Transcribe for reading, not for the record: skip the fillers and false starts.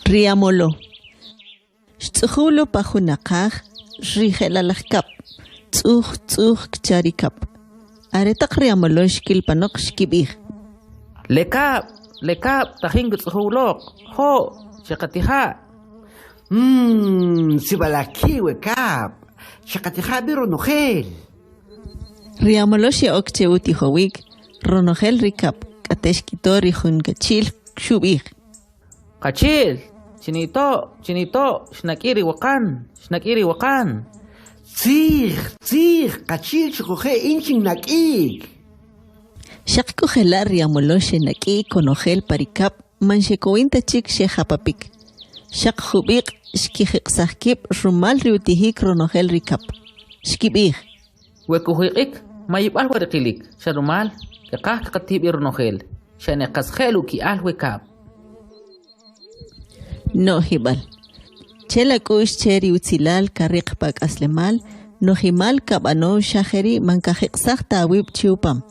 Ri amolo. Xtz'ujuw lo pa jun naqaj ri je'lalaj kab', tz'uj tz'uj kcha ri kab'. Are taq ri amolo xkil panoq xkib'ij. Le kab', le kab' tajin ktz'ujuw loq, jo', cheqatija'. Mmm, sib'alaj ki' we kab', cheqatija' b'i ronojel. Ri amolo xe'ok che utijowik ronojel ri kab' k'ate xkito ri jun kachi'l xub'ij. Qachi'l, chinito', chinito', xnak'i ri waqan, xnak'i ri waqan. Tzij, tzij, qachi'l xuquje' in xinnak'ik. Xaq k'u jela' ri amolo xenak'i konojel pa ri kab' man xekowin ta chik xejapapik. Xaq jub'iq' xkijiq'saj kib' rumal ri utijik ronojel ri kab'. Xkib'ij. We kujiq'ik, mayib'al wa ri qilik, xa rumal, kqaj kqatij b'i ronojel, xa ne qas je'l uki'al we kab'. No'jib'al. Chel ak'u'x che ri utzilal kariq pa k'aslemal, nojimal kab'ano xa jeri' man kajiq'saj ta awib' chi upam.